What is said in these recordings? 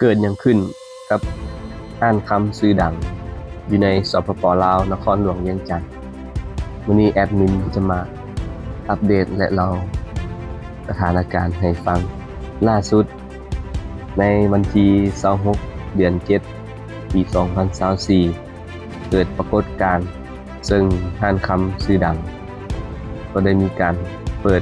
ເກີດຫຍັງຂຶ້ນກັບຮ້ານຄຳຊື່ດັງຢູ່ໃນ ສປປ ລາວ ນະຄອນຫຼວງວຽງຈັນ? ມື້ນີ້ແອດມິນຈະມາອັບເດດ ແລະ ເລົ່າສະຖານະການໃຫ້ຟັງ. ລ່າສຸດໃນວັນທີຊາວຫົກ ເດືອນເຈັດ ປີສອງພັນຊາວສີ່ ເກີດປາກົດການ ເຊິ່ງຮ້ານຄຳຊື່ດັງກໍໄດ້ມີການເປີດ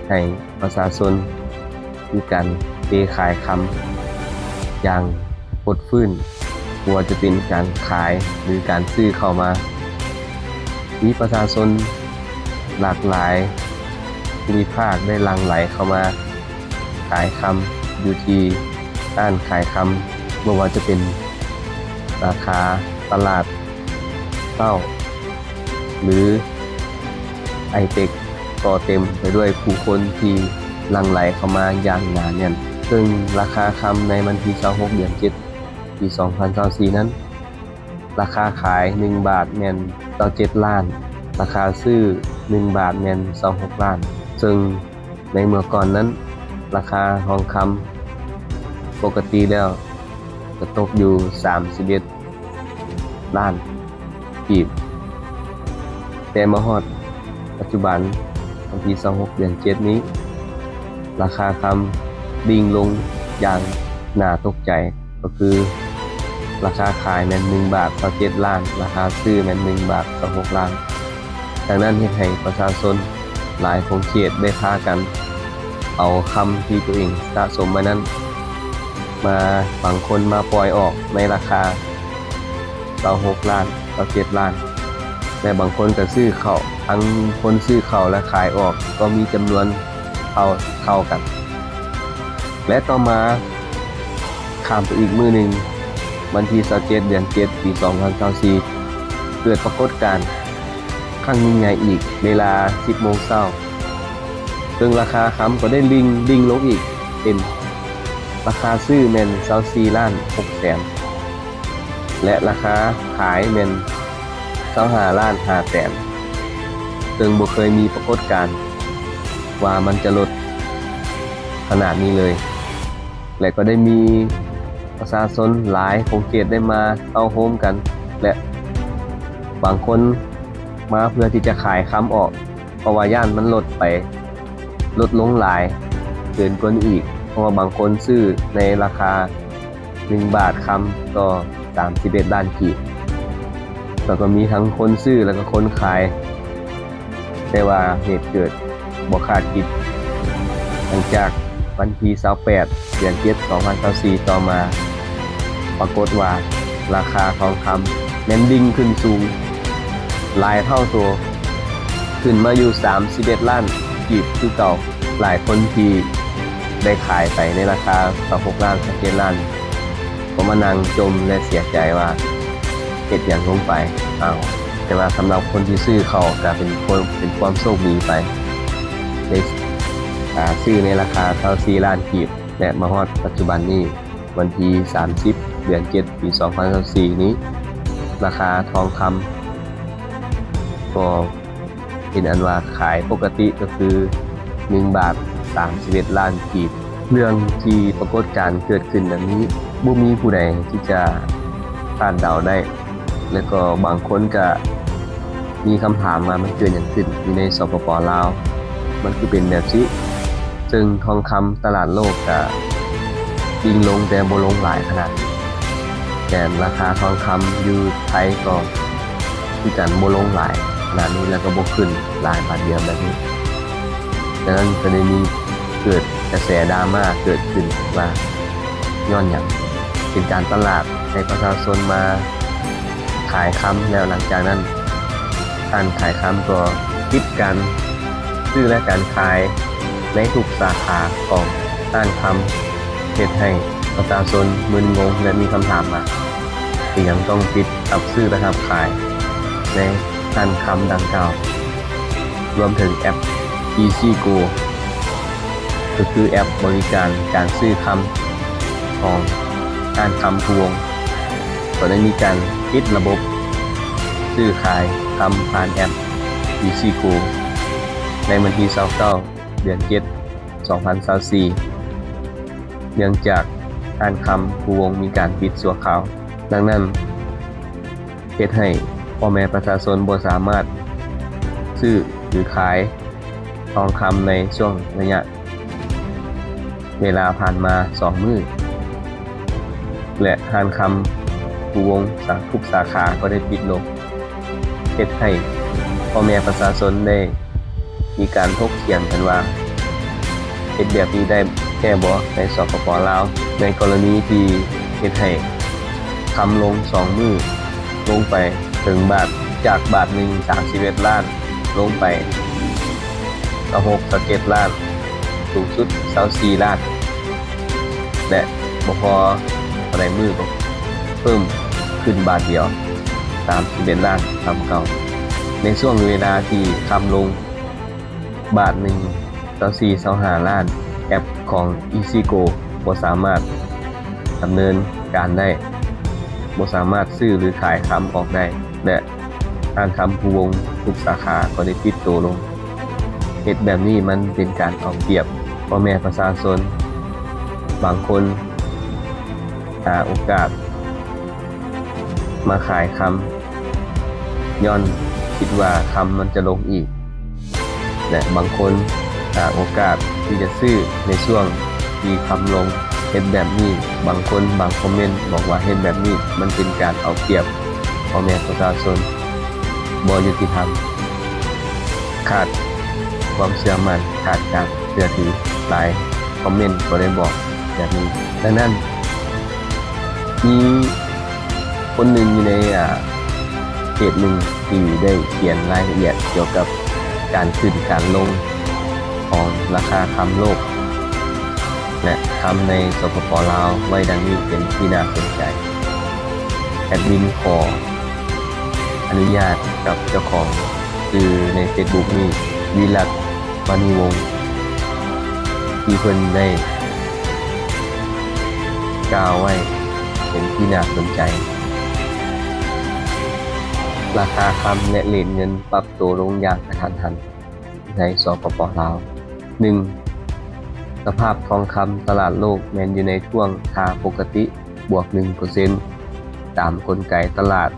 ໃຫ້ປະຊາຊົນມີການເທຂາຍຄຳຢ່າງຟົດຟື້ນ, ບໍ່ວ່າຈະເປັນການຂາຍ ຫຼື ການຊື້ເຂົ້າມາ. ມີປະຊາຊົນຫຼາກຫຼາຍພູມິພາກໄດ້ຫຼັ່ງໄຫຼເຂົ້າມາ ຂາຍຄຳຢູ່ທີ່ຮ້ານຂາຍຄຳ, ບໍ່ວ່າຈະເປັນສາຂາຕະຫຼາດເຊົ້າ ຫຼື ໄອເຕັກ ກໍເຕັມໄປດ້ວຍຜູ້ຄົນທີ່ຫຼັ່ງໄຫຼເຂົ້າມາຢ່າງໜາແໜ້ນ. ເຊິ່ງລາຄາຄຳໃນວັນທີຊາວຫົກ ເດືອນເຈັດ ປີສອງພັນຊາວສີ່ນັ້ນ, ລາຄາຂາຍໜຶ່ງບາດແມ່ນຊາວເຈັດລ້ານ, ລາຄາຊື້ໜຶ່ງບາດແມ່ນຊາວຫົກລ້ານ. ເຊິ່ງໃນເມື່ອກ່ອນນັ້ນ, ລາຄາທອງຄຳປົກກະຕິແລ້ວຈະຕົກຢູ່ສາມສິບເອັດລ້ານກີບ, ແຕ່ມາຮອດປັດຈຸບັນ, ວັນທີຊາວຫົກ ເດືອນເຈັດນີ້, ລາຄາຄຳດິ່ງລົງຢ່າງໜ້າຕົກໃຈ. ກໍຄືລາຄາຂາຍແມ່ນໜຶ່ງບາດຊາວເຈັດລ້ານ, ລາຄາຊື້ແມ່ນໜຶ່ງບາດຊາວຫົກລ້ານ. ດັ່ງນັ້ນເຮັດໃຫ້ປະຊາຊົນຫຼາຍຂົງເຂດໄດ້ພາກັນເອົາຄຳທີ່ຕົວເອງສະສົມໄວ້ນັ້ນມາ, ບາງຄົນມາປ່ອຍອອກໃນລາຄາຊາວຫົກລ້ານ, ຊາວເຈັດລ້ານ ແລະ ບາງຄົນກໍຊື້ເຂົ້າ, ທັງຄົນຊື້ເຂົ້າ ແລະ ຂາຍອອກກໍມີຈຳນວນເທົ່າ, ເທົ່າກັນ. ແລະ ຕໍ່ມາ ຂ້າມໄປອີກມື້ໜຶ່ງ, ວັນທີຊາວເຈັດ ເດືອນເຈັດ ປີສອງພັນຊາວສີ່ ເກີດປາກົດການຄັ້ງຍິ່ງໃຫຍ່ອີກ, ເວລາສິບໂມງເຊົ້າ, ເຊິ່ງລາຄາຄຳກໍໄດ້ລິ່ງ, ດິ່ງລົງອີກ, ເປັນລາຄາຊື້ແມ່ນຊາວສີ່ລ້ານຫົກແສນ ແລະ ລາຄາຂາຍແມ່ນຊາວຫ້າລ້ານຫ້າແສນ, ເຊິ່ງບໍ່ເຄີຍມີປາກົດການວ່າມັນຈະລົດຂະໜາດນີ້ເລີຍ. ແລະ ກໍໄດ້ມີປະຊາຊົນຫຼາຍຂົງເຂດໄດ້ມາເຕົ້າໂຮມກັນ ແລະ ບາງຄົນມາເພື່ອທີ່ຈະຂາຍຄຳອອກ, ເພາະວ່າຢ້ານມັນລົດໄປ, ລົດລົງຫຼາຍເກີນກວ່ານີ້ອີກ, ເພາະວ່າບາງຄົນຊື້ໃນລາຄາ ໜຶ່ງບາດຄຳຕໍ່ສາມສິບເອັດລ້ານກີບ. ແລ້ວກໍມີທັງຄົນຊື້ ແລ້ວກໍຄົນຂາຍ, ແຕ່ວ່າເຫດເກີດບໍ່ຄາດຄິດ, ຫຼັງຈາກວັນທີຊາວແປດ ເດືອນເຈັດ ສອງພັນຊາວສີ່ ຕໍ່ມາ, ປາກົດວ່າລາຄາທອງຄຳແມ່ນດິ່ງຂຶ້ນສູງຫຼາຍເທົ່າໂຕ, ຂຶ້ນມາຢູ່ສາມສິບເອັດລ້ານກີບຄືເກົ່າ. ຫຼາຍຄົນທີ່ໄດ້ຂາຍໄປໃນລາຄາຊາວຫົກລ້ານ ຊາວເຈັດລ້ານ ກໍມານັ່ງຈົ່ມ ແລະ ເສຍໃຈວ່າເຮັດຫຍັງລົງໄປ. ອ້າວ ແຕ່ວ່າສຳລັບຄົນທີ່ຊື້ເຂົ້າກໍເປັນຄວາມ, ເປັນຄວາມໂຊກດີໄປ, ໄດ້, ອາ, ຊື້ໃນລາຄາຊາວສີ່ລ້ານກີບ ແລະ ມາຮອດປັດຈຸບັນນີ້, ວັນທີສາມສິບ ເດືອນເຈັດ ປີສອງພັນຊາວສີ່ນີ້, ລາຄາທອງຄຳກໍ ເປັນອັນວ່າຂາຍປົກກະຕິກໍຄືໜຶ່ງບາດສາມສິບເອັດລ້ານກີບ. ເລື່ອງທີ່ປາກົດການເກີດຂຶ້ນແບບນີ້ ບໍ່ມີຜູ້ໃດທີ່ຈະຄາດເດົາໄດ້, ແລະ ກໍບາງຄົນກະມີຄຳຖາມວ່າມັນເກີດຫຍັງຂຶ້ນຢູ່ໃນ ສປປ ລາວ ມັນຄືເປັນແບບຊີ້? ເຊິ່ງທອງຄຳຕະຫຼາດໂລກກະດິ່ງລົງແຕ່ບໍ່ລົງຫຼາຍຂະໜາດນີ້, ແຕ່ລາຄາທອງຄຳຢູ່ໄທກໍຄືກັນ ບໍ່ລົງຫຼາຍຂະໜາດນີ້ ແລ້ວກໍບໍ່ຂຶ້ນຫຼາຍບາດດຽວແບບນີ້. ຈາກນັ້ນກໍໄດ້ມີເກີດກະແສດຣາມາເກີດຂຶ້ນວ່າຍ້ອນຫຍັງ? ເປັນການຕະຫຼາດໃຫ້ປະຊາຊົນມາ ຂາຍຄຳ, ແລ້ວຫຼັງຈາກນັ້ນຮ້ານຂາຍຄຳກໍປິດການຊື້ ແລະ ການຂາຍໃນທຸກສາຂາຂອງຮ້ານຄຳ, ເຮັດໃຫ້ປະຊາຊົນມຶນງົງ ແລະ ມີຄຳຖາມວ່າ ເປັນຫຍັງຕ້ອງປິດຮັບຊື້ ແລະ ຮັບຂາຍໃນຮ້ານຄຳດັ່ງກ່າວ, ລວມເຖິງແອັບ ອີຊີໂກ ກໍຄືແອັບບໍລິການການຊື້ຄຳຂອງຮ້ານຄຳພູວົງ ກໍໄດ້ມີການປິດລະບົບຊື້ຂາຍຄຳຜ່ານແອັບ ອີຊີໂກ ໃນວັນທີຊາວເກົ້າ ເດືອນເຈັດ ສອງພັນຊາວສີ່ ເນື່ອງຈາກ ຮ້ານຄຳພູວົງມີການປິດຊົ່ວຄາວ. ດັ່ງນັ້ນ ເຮັດໃຫ້ພໍ່ແມ່ປະຊາຊົນບໍ່ສາມາດຊື້ ຫຼື ຂາຍທອງຄຳໃນຊ່ວງໄລຍະເວລາຜ່ານມາສອງມື້ ແລະ ຮ້ານຄຳພູວົງສາ ທຸກສາຂາກໍໄດ້ປິດລົງ, ເຮັດໃຫ້ພໍ່ແມ່ປະຊາຊົນໄດ້ມີການຖົກຖຽງກັນວ່າ ເຮັດແບບນີ້ໄດ້ແທ້ບໍ່ໃນ ສປປ ລາວ? ໃນກໍລະນີທີ່ເຮັດໃຫ້ຄຳລົງສອງມື້ ລົງໄປເຖິງບາດ ຈາກບາດໜຶ່ງ ສາມສິບເອັດລ້ານ ລົງໄປຊາວຫົກ ຊາວເຈັດລ້ານ ສູງສຸດຊາວສີ່ລ້ານ ແລະ ບໍ່ພໍເທົ່າໃດມື້ກໍເພີ່ມຂຶ້ນບາດດຽວ ສາມສິບເອັດລ້ານ ຄຳເກົ່າ. ໃນຊ່ວງເວລາທີ່ຄຳລົງບາດໜຶ່ງ ຊາວສີ່ ຊາວຫ້າລ້ານ ແອັບຂອງ EasyGo ບໍ່ສາມາດດຳເນີນການໄດ້, ບໍ່ສາມາດຊື້ ຫຼື ຂາຍຄຳອອກໄດ້ ແລະ ຮ້ານຄຳພູວົງທຸກສາຂາກໍໄດ້ປິດໂຕລົງ. ເຮັດແບບນີ້ມັນເປັນການເອົາປຽບພໍ່ແມ່ປະຊາຊົນ. ບາງຄົນຫາໂອກາດມາຂາຍຄຳ ຍ້ອນຄິດວ່າຄຳມັນຈະລົງອີກ ແລະ ບາງຄົນຫາໂອກາດທີ່ຈະຊື້ໃນຊ່ວງທີ່ຄຳລົງ. ເຮັດແບບນີ້ ບາງຄົນ ບາງຄອມເມັນບອກວ່າເຮັດແບບນີ້ມັນເປັນການເອົາປຽບພໍ່ແມ່ປະຊາຊົນ, ບໍ່ຍຸຕິທຳ, ຂາດຄວາມເຊື່ອໝັ້ນ, ຂາດການເຊື່ອຖື. ຫຼາຍຄອມເມັນກໍໄດ້ບອກແບບນີ້. ດັ່ງນັ້ນ ມີຄົນໜຶ່ງຢູ່ໃນ ອາ ເພຈໜຶ່ງທີ່ໄດ້ຂຽນລາຍລະອຽດກ່ຽວກັບການຂຶ້ນການລົງຂອງລາຄາຄຳໂລກ ແລະ ຄຳໃນ ສປປ ລາວ ໄວ້ດັ່ງນີ້ເປັນທີ່ໜ້າສົນໃຈ. ແອດມິນຂໍອະນຸຍາດກັບເຈົ້າຂອງຊື່ໃນເຟສບຸກນີ້ ວິລັດ ມະນີວົງ ທີ່ເພິ່ນໄດ້ກ່າວໄວ້ເປັນທີ່ໜ້າສົນໃຈ. ລາຄາຄຳ ແລະ ເຣດເງິນປັບໂຕລົງຢ່າງກະທັນຫັນໃນ ສປປ ລາວ. ໜຶ່ງ, ສະພາບທອງຄຳຕະຫຼາດໂລກແມ່ນຢູ່ໃນຊ່ວງທ່າປົກກະຕິ ບວກໜຶ່ງເປີເຊັນ ຕາມກົນໄກຕະຫຼາດ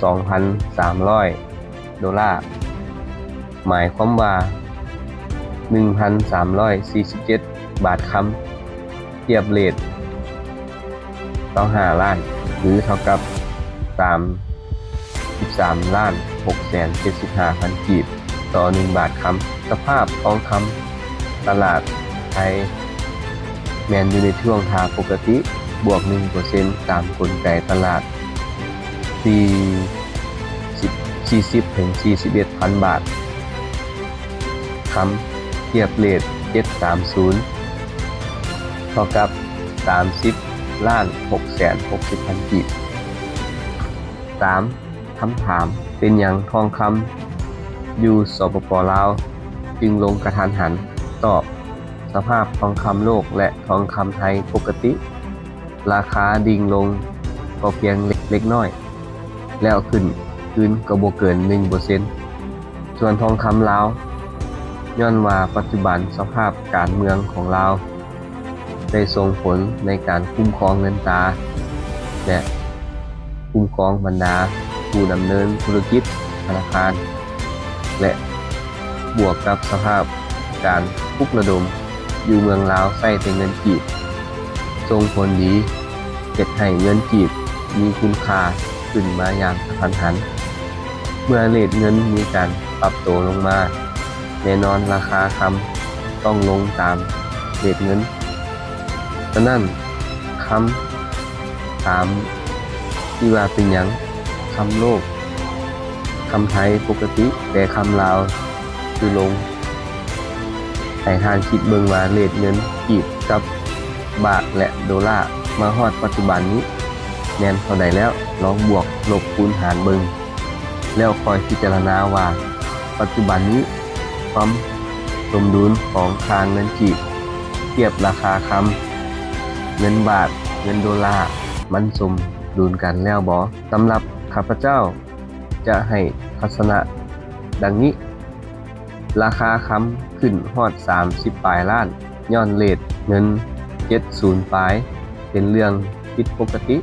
ສອງພັນສາມຮ້ອຍໂດລາ, ໝາຍຄວາມວ່າ ໜຶ່ງພັນສາມຮ້ອຍສີ່ສິບເຈັດບາດຄຳ, ທຽບເຣດຊາວຫ້າລ້ານ ຫຼື ເທົ່າກັບສາມສິບສາມລ້ານຫົກແສນເຈັດສິບຫ້າພັນກີບຕໍ່ໜຶ່ງບາດຄຳ. ສະພາບທອງຄຳຕະຫຼາດໄທແມ່ນຢູ່ໃນຊ່ວງທ່າປົກກະຕິ ບວກໜຶ່ງເປີເຊັນ ຕາມກົນໄກຕະຫຼາດ ສີ່ສິບ ສີ່ສິບເຖິງສີ່ສິບເອັດພັນບາດຄຳ, ທຽບເຣດເຈັດສາມສູນ ເທົ່າກັບສາມສິບລ້ານຫົກແສນຫົກສິບພັນກີບ. ສາມ, ຄຳຖາມ, ເປັນຫຍັງທອງຄຳຢູ່ ສປປ ລາວ ຈຶ່ງລົງກະທັນຫັນ? ຕອບ, ສະພາບທອງຄຳໂລກ ແລະ ທອງຄຳໄທປົກກະຕິ ລາຄາດິ່ງລົງກໍພຽງເລັກນ້ອຍ ແລ້ວຂຶ້ນຄືນກໍບໍ່ເກີນໜຶ່ງເປີເຊັນ. ສ່ວນທອງຄຳລາວ ຍ້ອນວ່າປັດຈຸບັນສະພາບການເມືອງຂອງລາວໄດ້ສົ່ງຜົນໃນການຄຸ້ມຄອງເງິນຕາ ແລະ ຄຸ້ມຄອງບັນດາຜູ້ດຳເນີນທຸລະກິດ, ທະນາຄານ ແລະ ບວກກັບສະພາບການປຸກລະດົມຢູ່ເມືອງລາວໃຊ້ແຕ່ເງິນກີບ ສົ່ງຜົນດີເຮັດໃຫ້ເງິນກີບມີຄຸນຄ່າຂຶ້ນມາຢ່າງກະທັນຫັນ. ເມື່ອເຣດເງິນມີການປັບໂຕລົງມາ, ແນ່ນອນລາຄາຄຳຕ້ອງລົງຕາມເຣດເງິນ. ສະນັ້ນ ຄຳຖາມທີ່ວ່າເປັນຫຍັງຄຳໂລກ ຄຳໄທປົກກະຕິ ແຕ່ຄຳລາວຄືລົງ? ໃຫ້ທ່ານຄິດເບິ່ງວ່າເຣດເງິນກີບກັບບາດ ແລະ ໂດລາ ມາຮອດປັດຈຸບັນນີ້ແມ່ນເທົ່າໃດແລ້ວ? ລອງບວກລົບຄູນຫານເບິ່ງ ແລ້ວຄ່ອຍພິຈາລະນາວ່າປັດຈຸບັນນີ້ຄວາມສົມດຸນຂອງຄ່າເງິນກີບທຽບລາຄາຄຳ, ເງິນບາດ, ເງິນໂດລາ ມັນສົມດຸນກັນແລ້ວບໍ່? ສຳລັບຂ້າພະເຈົ້າຈະໃຫ້ທັດສະນະດັ່ງນີ້, ລາຄາຄຳຂຶ້ນຮອດສາມສິບປາຍລ້ານ ຍ້ອນເຣດເງິນ ເຈັດສູນປາຍ ເປັນເລື່ອງຜິດປົກກະຕິ.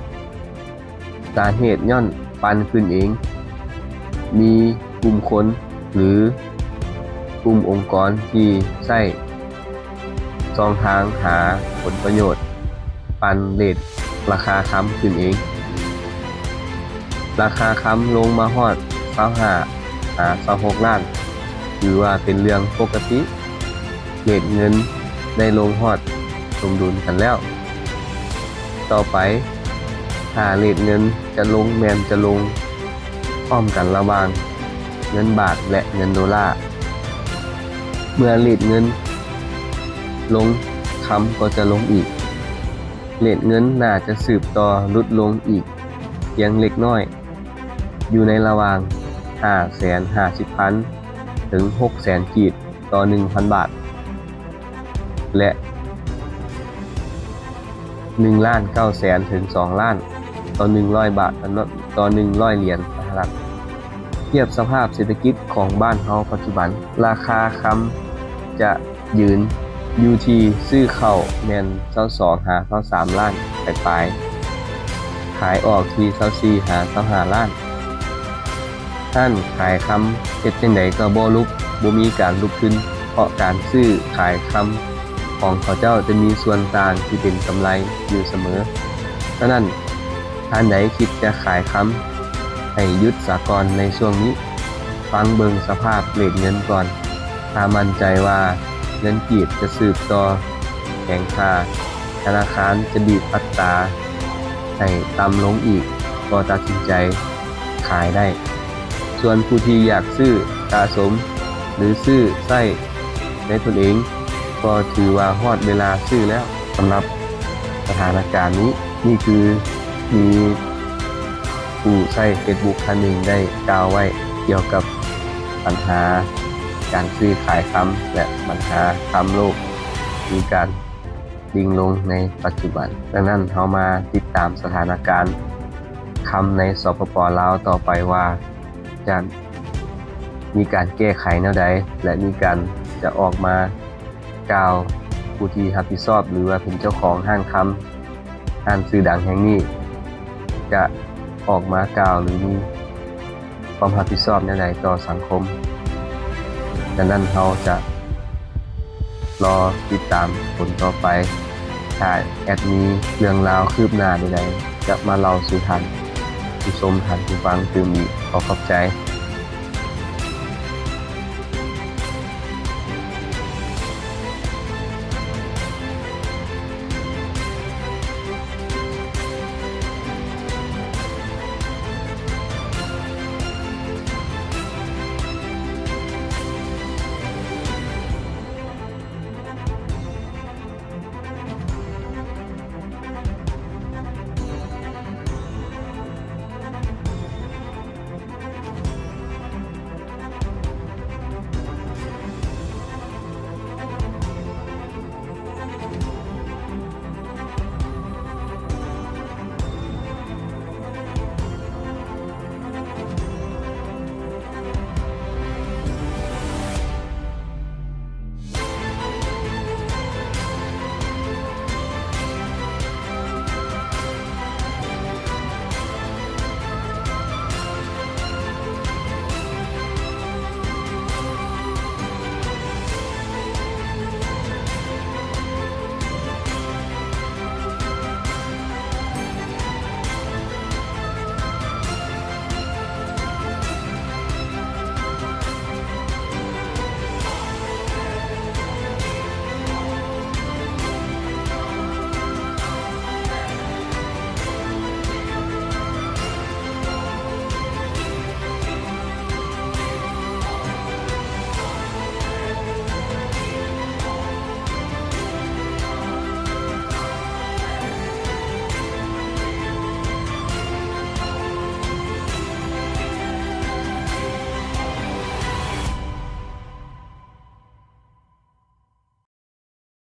ສາເຫດຍ້ອນປັ່ນຂຶ້ນເອງ, ມີກຸ່ມຄົນ ຫຼື ກຸ່ມອົງກອນທີ່ໃຊ້ຊ່ອງທາງຫາຜົນປະໂຫຍດ ປັ່ນເຣດລາຄາຄຳຂຶ້ນເອງ. ລາຄາຄຳລົງມາຮອດຊາວຫ້າຫາຊາວຫົກລ້ານ ຖືວ່າເປັນເລື່ອງປົກກະຕິ. ເຣດເງິນໄດ້ລົງຮອດສົມດຸນກັນແລ້ວ. ຕໍ່ໄປ ຖ້າເຣດເງິນຈະລົງ ແມ່ນຈະລົງພ້ອມກັນລະຫວ່າງເງິນບາດ ແລະ ເງິນໂດລາ. ເມື່ອເຣດເງິນລົງ, ຄຳກໍຈະລົງອີກ. ເຣດເງິນໜ້າຈະສືບຕໍ່ຫຼຸດລົງອີກພຽງເລັກນ້ອຍ, ຢູ່ໃນລະຫວ່າງຫ້າແສນຫ້າສິບພັນ ເຖິງຫົກແສນກີບຕໍ່ໜຶ່ງພັນບາດ ແລະ ໜຶ່ງລ້ານເກົ້າແສນ ເຖິງສອງລ້ານຕໍ່ໜຶ່ງຮ້ອຍບາດ ຕໍ່ໜຶ່ງຮ້ອຍຫຼຽນສະຫະລັດ. ທຽບສະພາບເສດຖະກິດຂອງບ້ານເຮົາປັດຈຸບັນ, ລາຄາຄຳຈະຢືນຢູ່ທີ່ຊື້ເຂົ້າແມ່ນຊາວສອງຫາຊາວສາມລ້ານປາຍໆ, ຂາຍອອກທີ່ຊາວສີ່ຫາຊາວຫ້າລ້ານ. ຮ້ານຂາຍຄຳເຮັດຈັ່ງໃດກໍບໍ່ຫຼຸບ, ບໍ່ມີການຫຼຸບທຶນ, ເພາະການຊື້ຂາຍຄຳຂອງເຂົາເຈົ້າຈະມີສ່ວນຕ່າງທີ່ເປັນກຳໄລຢູ່ສະເໝີ. ສະນັ້ນ, ທ່ານໃດຄິດຈະຂາຍຄຳ, ໃຫ້ຢຸດສາກ່ອນໃນຊ່ວງນີ້, ຟັງເບິ່ງສະພາບເຣດເງິນກ່ອນ. ຖ້າໝັ້ນໃຈວ່າເງິນກີບຈະສືບຕໍ່ແຂງຄ່າ, ທະນາຄານຈະບີບອັດຕາໃຫ້ຕ່ຳລົງອີກ, ກໍຕັດສິນໃຈຂາຍໄດ້. ສ່ວນຜູ້ທີ່ຢາກຊື້ສະສົມ ຫຼື ຊື້ໃຊ້ໃນຕົນເອງ, ກໍຖືວ່າຮອດເວລາຊື້ແລ້ວ. ສຳລັບສະຖານະການນີ້, ນີ້ຄືມີຜູ້ໃຊ້ເຟສບຸກທ່ານໜຶ່ງໄດ້ກ່າວໄວ້ກ່ຽວກັບບັນຫາການຊື້ຂາຍຄຳ ແລະ ບັນຫາຄຳໂລກມີການ ດິ່ງລົງໃນປັດຈຸບັນ. ດັ່ງນັ້ນ, ເຮົາມາຕິດຕາມສະຖານະການຄຳໃນ ສປປ ລາວ ຕໍ່ໄປວ່າຈະມີການແກ້ໄຂແນວໃດ ແລະ ມີການຈະອອກມາກ່າວ ຜູ້ທີ່ຮັບຜິດຊອບ ຫຼື ວ່າເປັນເຈົ້າຂອງຮ້ານຄຳ ຮ້ານຊື່ດັງແຫ່ງນີ້ ຈະອອກມາກ່າວ ຫຼື ມີ ຄວາມຮັບຜິດຊອບແນວໃດຕໍ່ສັງຄົມ. ດັ່ງນັ້ນ, ເຮົາຈະລໍຕິດຕາມຜົນຕໍ່ໄປ. ຖ້າແອດມີເລື່ອງລາວຄືບໜ້າໃດໆ ຈະມາເລົ່າສູ່ທ່ານຜູ້ຊົມ, ທ່ານຜູ້ຟັງຕື່ມອີກ. ຂໍຂອບໃຈ.